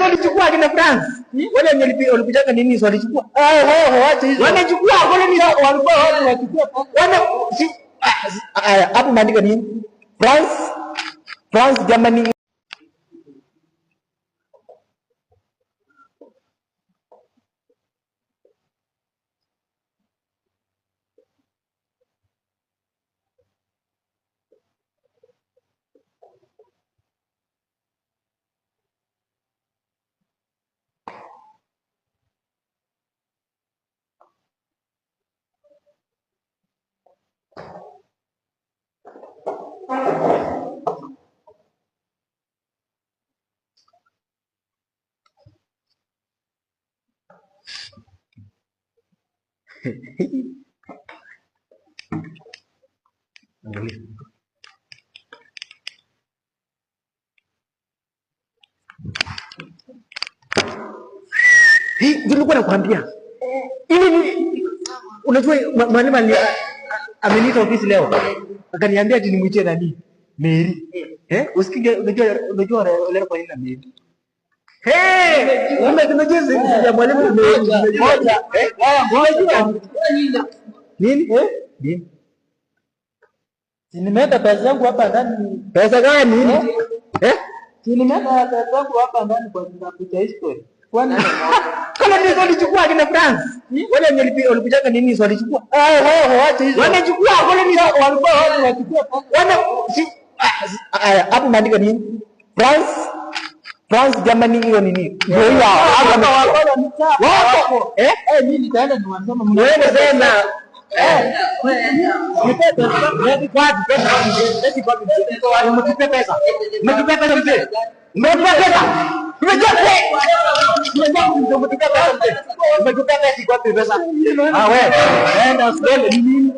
walichukua akina France. Wale wenye walikujaga nini walichukua? Ah, waache hizo. Wanachukua colonies Walikuwa watu wachukua pesa. wana si hapo maandika nini? France, France, Germany. Angalia. Hii ndio nilikuwa nakwambia. Ili ni unajua mwalimu ameniita ofisi leo. Akaniambia ati nimuitie nani? Mary. Eh? Usikinge unajua leo kwa nini na Mary? Hey, umejua ya mwalimu Mary. Moja. Eh? Ngoja. Nini? Eh? Nini? Si nimeweka pesa yangu hapa ndani. Pesa gani? Eh? Si nimeweka pesa yangu hapa ndani kwa kitabu cha history. Kwani Colonies walichukua akina France. Wale wenye walikujaga nini walichukua? Ah, waache hizo. Wanachukua colonies Walikuwa watu wachukua pesa. wana si hapo maandika nini? France, France, Germany hiyo nini? Ndio hiyo hapo wako. Eh? Eh, mimi nitaenda niwasome. Wewe sema eh Nipe pesa. Wapi pesa wapi? Pesa wapi? Mtupe pesa. Mtupe pesa mzee. Mtupe pesa. Mtupe pesa. Mtupe pesa mzee. Mtupe pesa kwa pesa. Ah wewe. Enda usiende ni nini?